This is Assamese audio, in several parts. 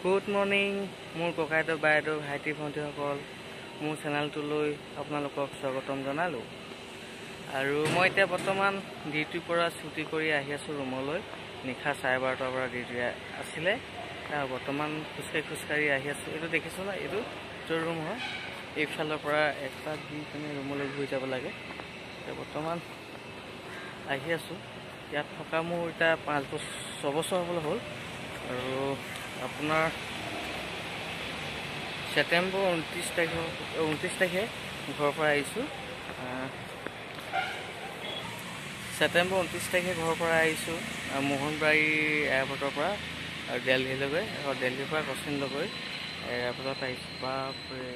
গুড মৰ্ণিং মোৰ ককাইদেউ বাইদেউ ভাইটি ভণ্টিসকল, মোৰ চেনেলটোলৈ আপোনালোকক স্বাগতম জনালোঁ। আৰু মই এতিয়া বৰ্তমান ডিউটিৰ পৰা ছুটি কৰি আহি আছোঁ ৰুমলৈ। নিশা 12:30টাৰ পৰা ডিউটি আছিলে, বৰ্তমান খোজকাঢ়ি খোজকাঢ়ি আহি আছোঁ। এইটো দেখিছোঁ ন, এইটো ৰুম হয়। এইফালৰ পৰা এক পাক দি পিনে ৰুমলৈ ঘূৰি যাব লাগে। এতিয়া বৰ্তমান আহি আছোঁ। ইয়াত থকা মোৰ এতিয়া 5 বছৰ 6 বছৰ হ'বলৈ হ'ল। আৰু আপোনাৰ ছেপ্টেম্বৰ 29 তাৰিখৰ 29 তাৰিখে ঘৰৰ পৰা আহিছোঁ। ছেপ্টেম্বৰ 29 তাৰিখে ঘৰৰ পৰা আহিছোঁ মোহনবাৰী এয়াৰপৰ্টৰ পৰা আৰু দেলহিলৈ, আৰু দেলহিৰ পৰা কচিনলৈ এয়াৰপৰ্টত আহিছোঁ। বাপৰে,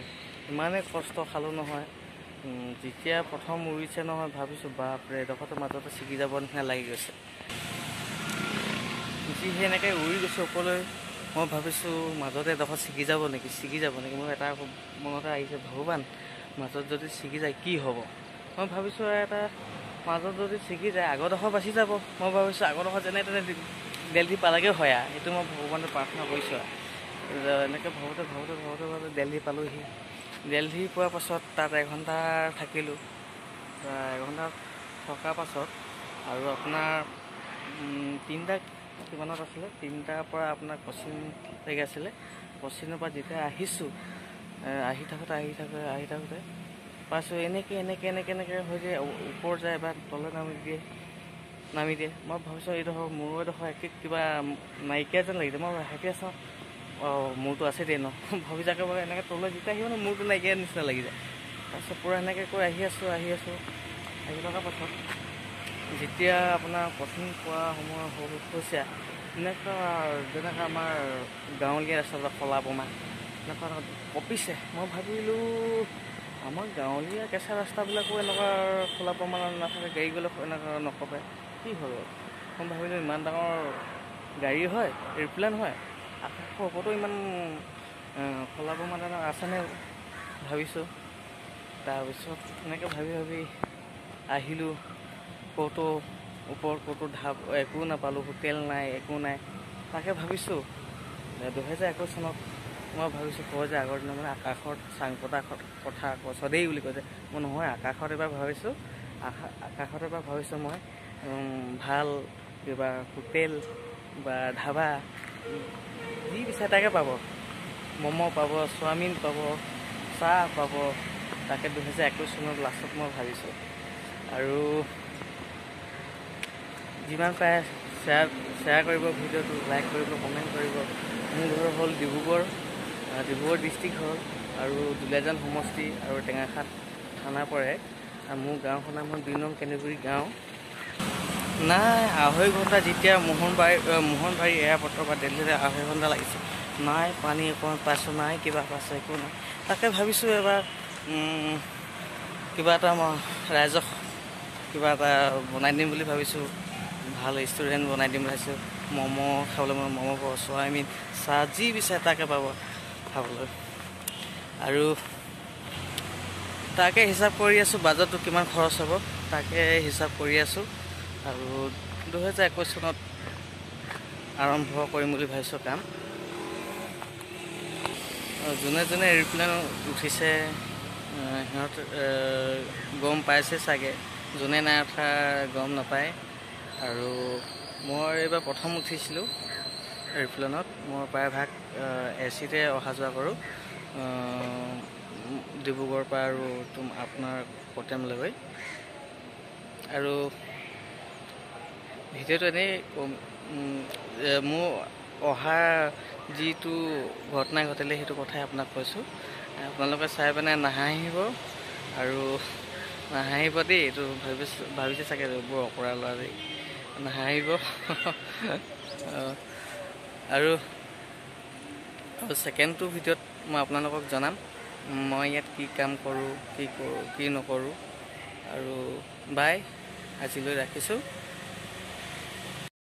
ইমানেই কষ্ট খালোঁ নহয়। যেতিয়া প্ৰথম উৰিছে নহয়, ভাবিছোঁ বাপৰে এডোখৰতো মাজতে ছিগি যাব নিচিনা লাগি গৈছে। যি সেনেকৈ উৰি গৈছোঁ ওপৰলৈ, মই ভাবিছোঁ মাজতে এডোখৰ ছিগি যাব নেকি, ছিগি যাব নেকি। মোৰ এটা মনতে আহিছে, ভগৱান মাজত যদি ছিগি যায় কি হ'ব। মই ভাবিছোঁ এটা মাজত যদি ছিগি যায় আগৰডোখৰ বাচি যাব। মই ভাবিছোঁ আগৰডোখৰ যেনে তেনে দেলহি পালাগৈ হয় আৰু, সেইটো মই ভগৱানক প্ৰাৰ্থনা কৰিছোঁ। আৰু এনেকৈ ভাবোঁতে ভাবোঁতে ভাবোঁতে ভাবোঁতে দেলহি পালোহি। দেলহি পোৱাৰ পাছত তাত এঘণ্টা থাকিলোঁ। এঘণ্টা থকাৰ পাছত আৰু আপোনাৰ 3টা কিমানত আছিলে, 3টাৰ পৰা আপোনাৰ কচিনলৈকে আছিলে। কচিনৰ পৰা যেতিয়া আহিছোঁ, আহি থাকোঁতে আহি থাকোঁতে আহি থাকোঁতে পাইছোঁ এনেকৈ এনেকৈ এনেকৈ এনেকৈ হৈ যায়, ওপৰ যায় বা তলে নামি দিয়ে, নামি দিয়ে। মই ভাবিছোঁ এইডোখৰ মোৰো এডোখৰ একে কিবা নাইকিয়া যেন লাগিছে। মই ভাবি চাওঁ, অঁ মোৰতো আছে দেই ন, ভাবি যাকে বাৰু এনেকৈ তলৈ যেতিয়া আহিব ন, মোৰতো নাইকিয়া নিচিনা লাগি যায়। তাৰপিছত পূৰা এনেকৈ কৈ আহি আছোঁ আহি আছোঁ আহি থকাৰ পাছত যেতিয়া আপোনাৰ কচিন পোৱা সময় হৈছে, এনেকুৱা যেনেকুৱা আমাৰ গাঁৱলীয়া ৰাস্তাবিলাক খলা বমা এনেকুৱা কঁপিছে। মই ভাবিলোঁ আমাৰ গাঁৱলীয়া কেঁচা ৰাস্তাবিলাকো এনেকুৱা খোলা বমা নাথাকে, গাড়ী গ'লে এনেকুৱা নকঁপে, কি হ'ল? মই ভাবিলোঁ ইমান ডাঙৰ গাড়ী হয়, এৰোপ্লেন হয়, আকাশৰ ওপৰতো ইমান খোলা বমা আছেনে ভাবিছোঁ। তাৰপিছত এনেকৈ ভাবি ভাবি আহিলোঁ। ক'তো ওপৰত ক'তো ধাব একো নাপালোঁ, হোটেল নাই, একো নাই। তাকে ভাবিছোঁ 2021 চনত মই ভাবিছোঁ কয় যে আগৰ দিনত মানে আকাশত চাং পতা কথা কৈছ দেই বুলি কয় যে, মই নহয় আকাশত এবাৰ ভাবিছোঁ, আকাশত এবাৰ ভাবিছোঁ মই ভাল কিবা হোটেল বা ধাবা যি বিচাৰে তাকে পাব, ম'ম' পাব, চাওমিন পাব, চাহ পাব। তাকে 2021 চনত লাষ্টত মই ভাবিছোঁ। আৰু যিমান পাৰে শ্বেয়াৰ কৰিব ভিডিঅ'টো, লাইক কৰিব, কমেণ্ট কৰিব। মোৰ ঘৰ হ'ল ডিব্ৰুগড়, ডিব্ৰুগড় ডিষ্ট্ৰিক্ট হ'ল আৰু দুলীয়াজান সমষ্টি আৰু টেঙাখাট থানা পৰে। আৰু মোৰ গাঁওখনৰ নাম হ'ল 2 নং কেন্দুগুৰি গাঁও। নাই 2.5 ঘণ্টা যেতিয়া মোহনবাৰী এয়াৰপৰ্টৰ পৰা দেলহিলৈ 2.5 ঘণ্টা লাগিছে। নাই পানী অকণমান পাইছোঁ, নাই কিবা পাইছোঁ, একো নাই। তাকে ভাবিছোঁ এবাৰ কিবা এটা মই ৰাইজক কিবা এটা বনাই দিম বুলি ভাবিছোঁ, ভাল ৰেষ্টুৰেণ্ট বনাই দিম বুলি ভাবিছোঁ। ম'ম' খাবলৈ মন, ম'ম' পাব, চাওমিন, চাহ যি বিচাৰে তাকে পাব খাবলৈ। আৰু তাকে হিচাপ কৰি আছোঁ বাজেটটো কিমান খৰচ হ'ব, তাকে হিচাপ কৰি আছোঁ। আৰু 2021 চনত আৰম্ভ কৰিম বুলি ভাবিছোঁ কাম। যোনে যোনে এৰোপ্লেন উঠিছে সিহঁত গম পাইছে চাগে, যোনে নাই উঠা গম নাপায়। আৰু মই এইবাৰ প্ৰথম উঠিছিলোঁ এৰোপ্লেনত। মই প্ৰায়ভাগ এ চিতে অহা যোৱা কৰোঁ ডিব্ৰুগড়ৰ পৰা আৰু আপোনাৰ কটেমলৈ। আৰু ভিডিঅ'টো এনেই মোৰ অহা যিটো ঘটনা ঘটিলে সেইটো কথাই আপোনাক কৈছোঁ। আপোনালোকে চাই পিনে নাহাঁহিব, আৰু নাহাঁহিব দেই, এইটো ভাবিছে চাগে বৰ অকৰা ল'ৰা দেই, নাহাঁহিব। আৰু ছেকেণ্ডটো ভিডিঅ'ত মই আপোনালোকক জনাম মই ইয়াত কি কাম কৰোঁ, কি কৰোঁ কি নকৰোঁ। আৰু বাই, আজিলৈ ৰাখিছোঁ।